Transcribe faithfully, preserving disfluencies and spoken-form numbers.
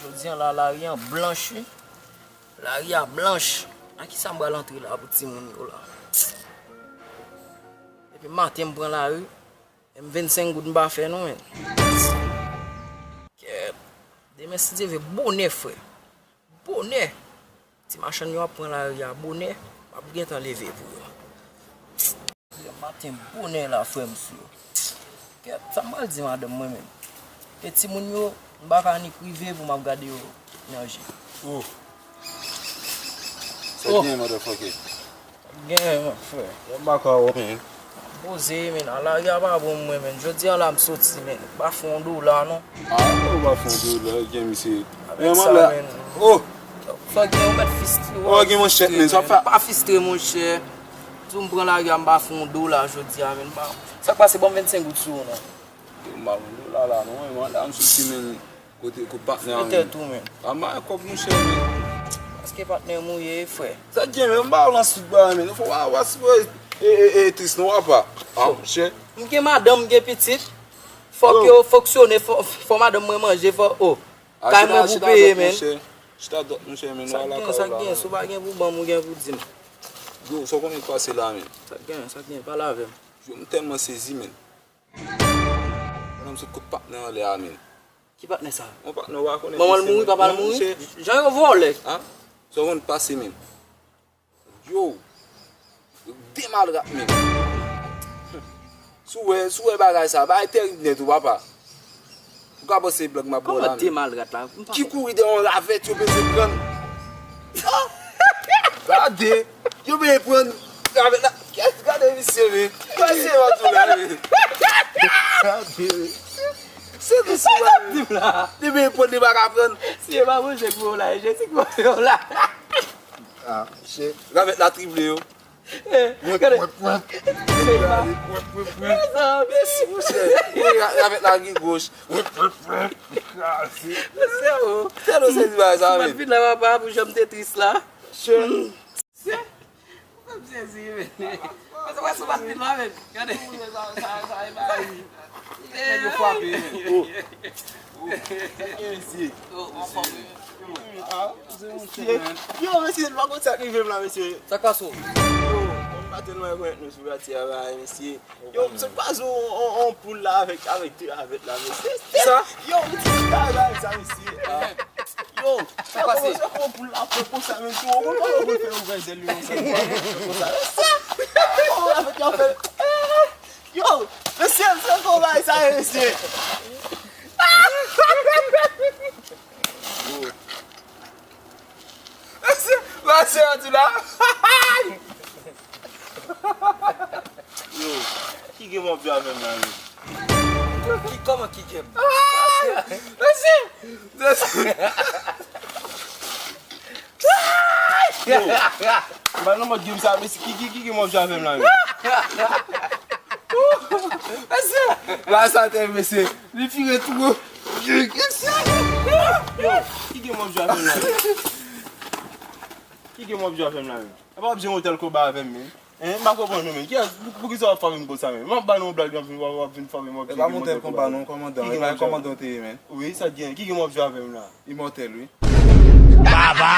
Jodi a la, lari an blanch, wi. Lari a blanch. Nan kisa m pral antre la pou timoun yo la? Depi maten m pran lari, menm vennsenk goud m pa fè non, men. Kèt. Demen, si Dye vle, bonè, frè. Bonè. Ti machann yo ap pran lari a bonè, m ap gentan leve pou yo. Maten bonè la, frè m sou yo. Kèt, sa m pral di madanm mwen menm? E timoun yo, m pa ka annik rive pou m ap gade yo nan je. Oh. Sa gen, motherfucker? Gen, frè. Yo baka ou, men. Poze, men. Ala, lari a pa bon mwen, men. Jodi a la, m soti, men. M pa fè yon dola, non. Ah, ou pa fè yon dola, gen misye. Avèk sa, men. Oh! Fò gen yon mèt fistre. Oh, gen manchèt, men. Sa fè. Pa fistre, monchè. Di w m pran lari a, m pa fè yon dola jodi a, men. M pa. Sa k pase, ban m vennsenk goud sou ou, non. Yo, m pa fè yon dola la, non. Mwen, la, m soti, men. Kote, kote patnè an, men. Tèt ou, men. A, m pa gen kòb, monchè, men. Paske patnè m ou ye, frè. Sa gen, men, m pa w nan sud ba, men. Fò w a, w a, e, e, e, tris, non, apa. Ah, monchè. M gen madanm, m gen pitit. Fòk yo fonksyone, fò, fò madanm mwen manje, fò, oh. Kay mwen pou peye, men. Chita dwat, monchè, men. Sa gen, sa gen, si w pa gen pou ban m, ou gen pou di m. Yo, sa w konnen k pase la, men. Sa gen, sa gen, pale avè m. Yo, m tèlman sezi, men. Pandan m sot kot patnè anlè a, men. Ki patnè sa? Yon patnè w pa konnen. Manman l mouri, papa l mouri? Jan yo vòlè. Sa w konn pase, men. Yo. Yo demal rat, men. Si w wè, si w wè bagay sa, bagay tèrib nèt, wi, papa. Ou ka panse blag m ap ba w la, men. Kòman demal rat la? Ki kouri dèyè yon ravèt, yo bezwen pran. Ah! Gade! Yo bezwen pran ravèt la. Kèt, gade misye, men. Misye, mwen tou la, men. Gade, men. Se misye, men. Li bezwen pran, li pa ka pran. Si e pa manje pou yo la, e Jezi ki manje yo la. Ah, shit. Ravèt la trible yo. Eh, gade. Wep, wep, wep. Se pa. Wep, wep, wep. Mèsi, monchè. Wi, ra-, ravèt la gen goch. Wep, wep, wep. Kraze. Mesye, oh. Tèl ou sezi bagay sa, men. Mwen vin la, papa, pou jan m te tris la. Shit. Se, m sezi, men. Mwen se wè sou bat vin la, men. Gade. Sa, sa, sa, e bagay. Nèg yo frape, men. Oh. Oh. Mesye. Oh, anfòm. Ah, se yon chèn. Yo, mesye, nou pa konn sa k rive m la, mesye. Sa k pase w? Yo, m pa tèlman rekonèt nou sou katye a, mesye. Yo, m sot kwaze yon, yon, yon poul la avèk, avèk de ravèt la, mesye. Kisa? Yo, m di, sa, sa, sa, mesye. Yo, sa k pase? Sa k pase? Yon poul la fè konsa, men, tou, ou konn pa yo fè ouvè zèl yo konsa, konsa, mesye. Yo, ravèt yo fè. Yo, mesye, se konbay sa ye, mesye. Mesye, mesye, di la. Yo, ki game w ap jwe avè m la, yo? Ki, kòman ki game? Mesye, mesye. Yo, m pa nan mòd game sa, mesye. Ki, ki, ki game w ap jwe avè m la, menm? Mesye, la sa tè, mesye. Li vire tou. Mesye. Yo, ki game w ap jwe avè m la, menm? Ki game w ap jwe avè m la, menm? Epa w ap jwe Mortal Kombat avè m, menm? Hein, m pa konprann nou, menm. Kiyès, pou, poukisa w ap frape m konsa, menm? M ap ba nou yon blag, w ap vin, w ap, w ap vin frape m, w ap jwe Mortal Kombat, non, kòmandan. Ki game w ap jwe? Kòmandan w te ye, menm. Wi, sa k gen? Ki game w ap jwe avè m la? Immortel, wi. Baba!